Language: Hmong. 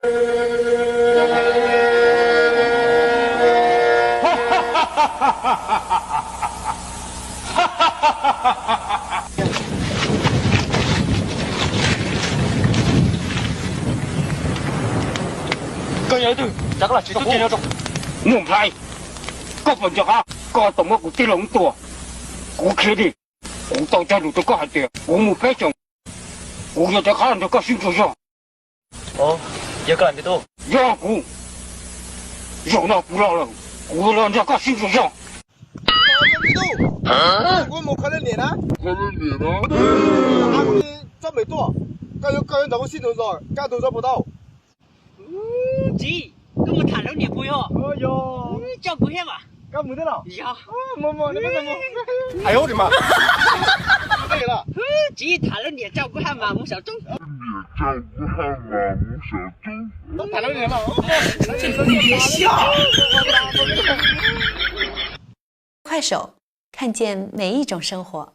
Koj yog leej twg? Cas koj lam tsis tub cia no rau? Muaj Nplhaib, koj puas nco qab koj tau muab kuv tij laug tua? Kuv khiav dim, kuv tau cog lus rau koj hais tias kuv mus peb xyoos, kuv yuav rov qab los nrog koj sib ntsuas zog. Yog koj lam me tub? Yog kuv. Zaum no kuv los lawm, kuv yuav los nrog koj sib ntsuas zog. Kuv mus kho leej niam na. Txob me tuaj, koj yuav koj yuav nrog kuv sib ntsuas zog kaj ntug zog puas tau? Txiv, koj mus tham lawv niam puas yog? Coj kuv thiab mas. Koj mus thiab los? Yog. Txiv, tham lawv niam tso kuv haj mas mus saum roob. Tham lawv niam los. 快手，看见每一种生活。